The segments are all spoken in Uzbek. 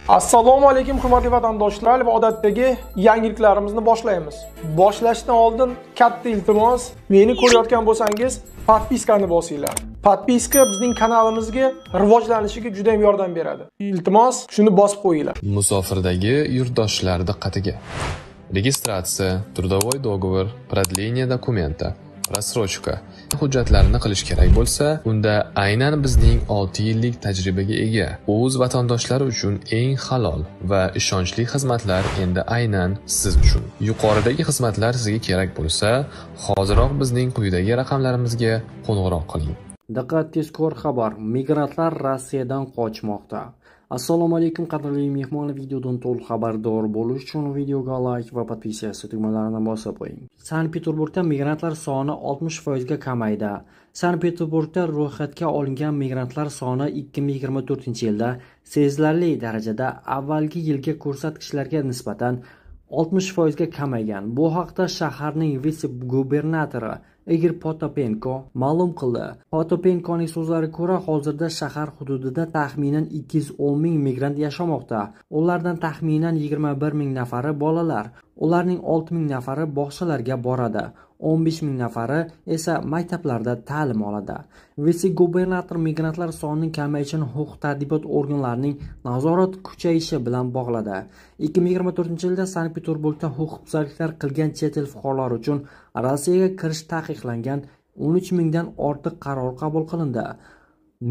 Assalomu alaykum hurmatli vatandoshlar va odatdagi yangiliklarimizni boshlaymiz. Boshlashdan oldin katta iltimos, meni ko'rayotgan bo'lsangiz, podpiskani bosinglar. Podpiska bizning kanalimizga rivojlanishiga juda ham yordam beradi. Iltimos, shuni bosib qo'yinglar. Musofirdagi yurtdoshlar diqqatiga. Registratsiya, трудовой договор, продление документа, рассрочка hujjatlarini qilish kerak bo'lsa, unda aynan bizning 6 yillik tajribaga ega o'z vatandoshlari uchun eng halol va ishonchli xizmatlar endi aynan siz uchun. Yuqoridagi xizmatlar sizga kerak bo'lsa, hoziroq bizning quyidagi raqamlarimizga qo'ng'iroq qiling. Diqqat, tezkor xabar! Migrantlar Rossiyadan qochmoqda. Assalomu alaykum qadrli mehmonlar, videodan to'liq xabardor bo'lish uchun videoga like va podpisatsiya tugmalarini bosib qo'ying. Sankt-Peterburgda migrantlar soni 60% ga kamaydi. Sankt-Peterburgda ro'yxatga olingan migrantlar soni 2024-yilda sezilarli darajada avvalgi yilgi ko'rsatkichlarga nisbatan 60% ga kamaygan. Bu haqda shaharning vitse-gubernatori Igor Potapenko ma'lum qildi. Potapenkoning so'zlariga ko'ra, hozirda shahar hududida taxminan 210 ming migrant yashamoqda. Ulardan taxminan 21 ming nafari bolalar. Ularning 6 ming nafari bog'chalarga boradi. 15 ming nafari esa maktablarda ta'lim oladi. Vitse-gubernator migrantlar sonining kamayishini huquq-tartibot organlarining nazorat kuchayishi bilan bog'ladi. 2024-yilda Sankt-Peterburgda huquqbuzarliklar qilgan chet el fuqarolari uchun Rossiyaga kirish taqiqlangan 13 mingdan ortiq qaror qabul qilindi.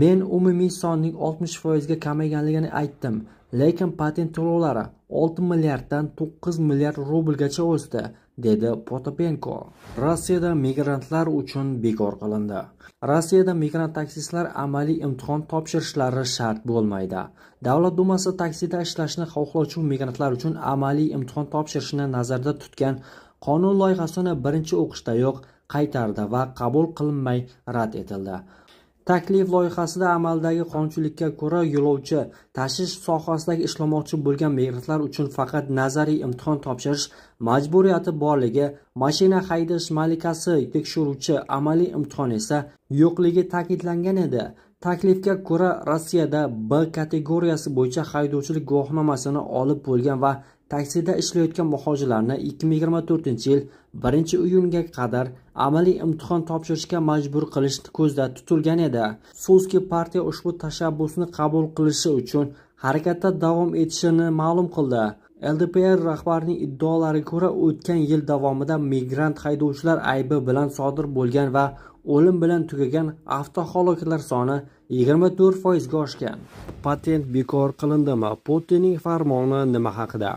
Men umumiy sonning 60% ga kamayganligini aytdim, lekin patent to'lovlari 6 milliarddan 9 milliard rublgacha o'sdi, dedi Potapenko. Rossiyada migrantlar uchun bekor qilindi. Rossiyada migrant taksistlar amaliy imtihon topshirishlari shart bo'lmaydi. Davlat Dumasi taksida ishlashni xohlovchi migrantlar uchun amaliy imtihon topshirishni nazarda tutgan qonun loyihasini birinchi o'qishdayoq qaytardi va qabul qilinmay rad etildi. Taklif loyihasida amaldagi qonunchilikka ko'ra yo'lovchi tashish sohasidagi ishlamoqchi bo'lgan migrantlar uchun faqat nazariy imtihon topshirish majburiyati borligi, mashina haydash malikasi tekshiruvchi amaliy imtihon esa yo'qligi ta'kidlangan edi. Taklifga ko'ra Rossiyada B kategoriyasi bo'yicha haydovchilik guvohnomasini olib bo'lgan va taksida ishlayotgan muhojirlarni 2024-yil 1-iyunga qadar amaliy imtihon topshirishga majbur qilish ko'zda tutilgan edi. Afsuski, partiya ushbu tashabbusni qabul qilishi uchun harakatda davom etishini ma'lum qildi. LDPR rahbarining iddaolariga ko'ra, o'tgan yil davomida migrant haydovchilar aybi bilan sodir bo'lgan va o'lim bilan tugagan avtohalokatlar soni 24% ga oshgan. Patent bekor qilindimi? Putinning farmoni nima haqida?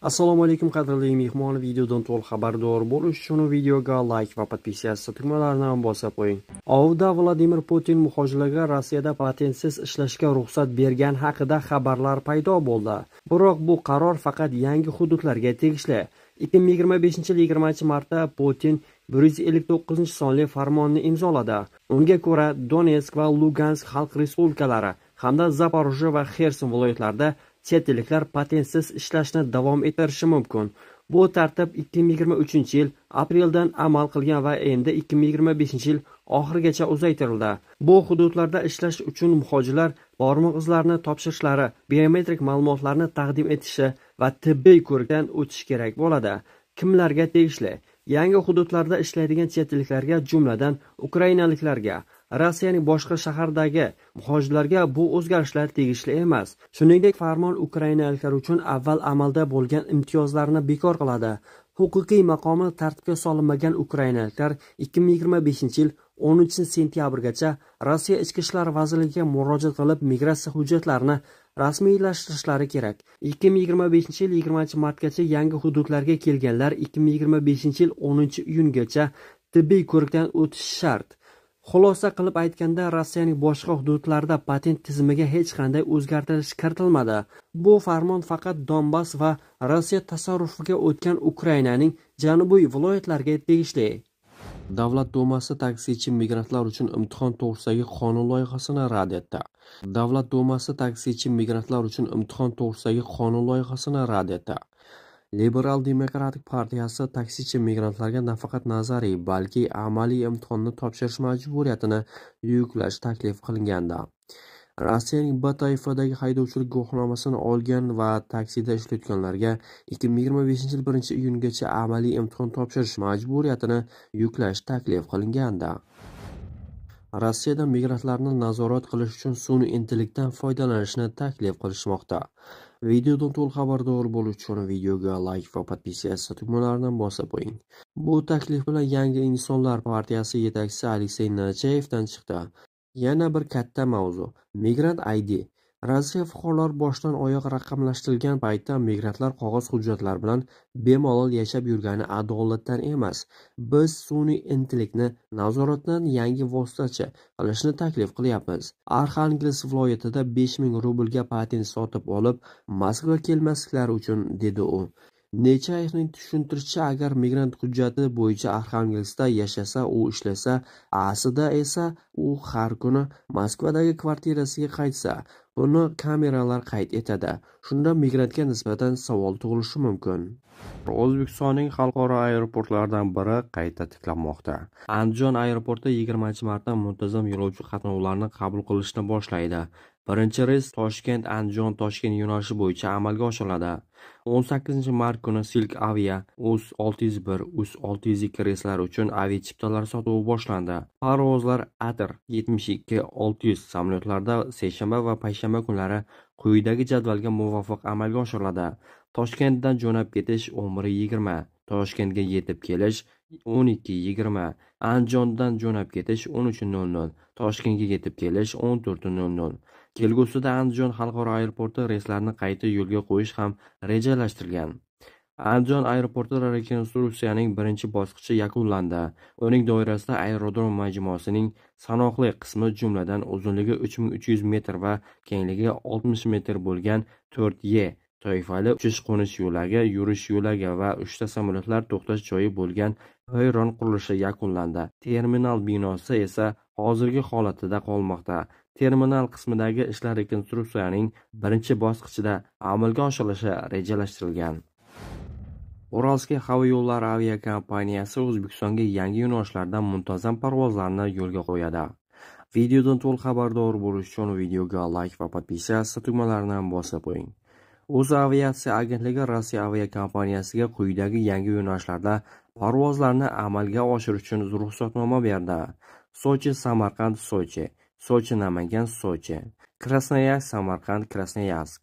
Assalomu alaykum qadrli mehmon, videodan to'liq xabardor bo'lish uchun videoga like va podpisatsiya tugmalarini bosib qo'ying. Ovda Vladimir Putin muhojirlarga Rossiyada patentsiz ishlashga ruxsat bergan haqida xabarlar paydo bo'ldi. Biroq bu qaror faqat yangi hududlarga tegishli. 2025-yil 20-martda Putin 159-sonli farmonni imzoladi. Unga ko'ra, Donetsk va Lugansk xalq respublikalari hamda Zaporojye va Xerson viloyatlarida chet elliklar patentsiz ishlashni davom ettirishi mumkin. Bu tartib 2023-yil apreldan amal qilgan va endi 2025-yil oxirigacha uzaytirildi. Bu hududlarda ishlash uchun muhojirlar barmoq izlarini topshirishlari, biometrik ma'lumotlarni taqdim etishi va tibbiy ko'rikdan o'tishi kerak bo'ladi. Kimlarga tegishli? Yangi hududlarda ishlaydigan chet elliklarga, jumladan ukrainaliklarga, Rossiyaning boshqa shahardagi muhojirlarga bu o'zgarishlar tegishli emas. Shuningdek, farmon ukrainaliklar uchun avval amalda bo'lgan imtiyozlarni bekor qiladi. Huquqiy maqomi tartibga solinmagan ukrainaliklar 2025-yil 13-sentyabrgacha Rossiya Ichki ishlar vazirligiga murojaat qilib, migratsiya hujjatlarini rasmiylashtirishlari kerak. 2025-yil 20-martgacha yangi hududlarga kelganlar 2025-yil 10-iyungacha tibbiy ko'rikdan o'tishi shart. Xulosa qilib aytganda, Rossiyaning boshqa hududlarida patent tizimiga hech qanday o'zgartirish kiritilmadi. Bu farmon faqat Donbass va Rossiya tasarrufiga o'tgan Ukrainaning janubiy viloyatlariga tegishli. Davlat Dumasi taksichi migrantlar uchun imtihon to'g'risidagi qonun loyihasini rad etdi. Davlat Dumasi taksichi migrantlar uchun imtihon to'g'risidagi qonun loyihasini rad etdi. Liberal demokratik partiyasi taksichi migrantlarga nafaqat nazariy, balki amaliy imtihonni topshirish majburiyatini yuklash taklif qilgandi. Rossiyaning B toifadagi haydovchilik guvohnomasini olgan va taksida ishlayotganlarga 2025-yil 1-iyungacha amaliy imtihon topshirish majburiyatini yuklash taklif qilingandi. Rossiyada migrantlarni nazorat qilish uchun sun'iy intellektdan foydalanishni taklif qilishmoqda. Videodan to'liq xabardor bo'lish uchun videoga like va podpisatsiya tugmalarini bosib qo'ying. Bu taklif bilan Yangi insonlar partiyasi yetakchisi Aleksey Nechayevdan chiqdi. Yana bir katta mavzu Migrant ID. Rossiya fuqarolari boshdan oyoq raqamlashtirilgan paytda migrantlar qog'oz hujjatlar bilan bemalol yashab yurgani adolatdan emas. Biz sun'iy intellektni nazoratdan yangi vositachi qilishni taklif qilyapmiz. Arxangelsk viloyatida 5000 rublga patent sotib olib, Moskvaga kelmasliklari uchun, dedi u. Nechayevning tushuntirishicha, agar migrant hujjati bo'yicha Arxangelskda yashasa, u ishlasa, aslida esa u har kuni Moskvadagi kvartirasiga qaytsa, buni kameralar qayd etadi. Shunda migrantga nisbatan savol tug'ilishi mumkin. O'zbekistonning xalqaro aeroportlaridan biri qayta tiklanmoqda. Andijon aeroporti 20-martdan muntazam yo'lovchi qatnovlarini qabul qilishni boshlaydi. Birinchi reys Toshkent-Andijon Toshkent yo'nalishi bo'yicha amalga oshiriladi. 18-mart kuni Silk Avia US601, US602 reyslari uchun aviachiptalar sotuvi boshlandi. Parvozlar ATR 72-600 samolyotlarida seshanba va payshanba kunlari quyidagi jadvalga muvofiq amalga oshiriladi. Toshkentdan jo'nab ketish 11:20, Toshkentga yetib kelish 12:20, Andijondan jo'nab ketish 13:00, Toshkentga yetib kelish 14:00. Kelgusida Andijon xalqaro aeroporti reyslarini qayta yo'lga qo'yish ham rejalashtirilgan. Andijon aeroportida rekonstruksiyaning birinchi bosqichi yakunlandi. Uning doirasida aerodrom majmuasining sanoqli qismi, jumladan uzunligi 3300 metr va kengligi 60 metr bo'lgan 4E toifali uchish-qo'nish yo'lagi, yurish yo'lagi va 3 ta samolyotlar to'xtash joyi bo'lgan payron qurilishi yakunlandi. Terminal binosi esa hozirgi holatida qolmoqda. Terminal qismidagi ishlar rekonstruksiyaning birinchi bosqichida amalga oshirilishi rejalashtirilgan. Uralskiy havo yo'llari aviakompaniyasi O'zbekistonga yangi yo'nalishlardan muntazam parvozlarni yo'lga qo'yadi. Videodan to'liq xabardor bo'lish uchun videoga like va podpisatsiya tugmalarini bosib qo'ying. O'zaviatsiya agentligi Rossiya aviakompaniyasiga quyidagi yangi yo'nalishlarda parvozlarni amalga oshirish uchun ruxsatnoma berdi: Sochi Samarqand Sochi, Sochi Namangan Sochi, Krasnoyarsk Samarqand Krasnoyarsk.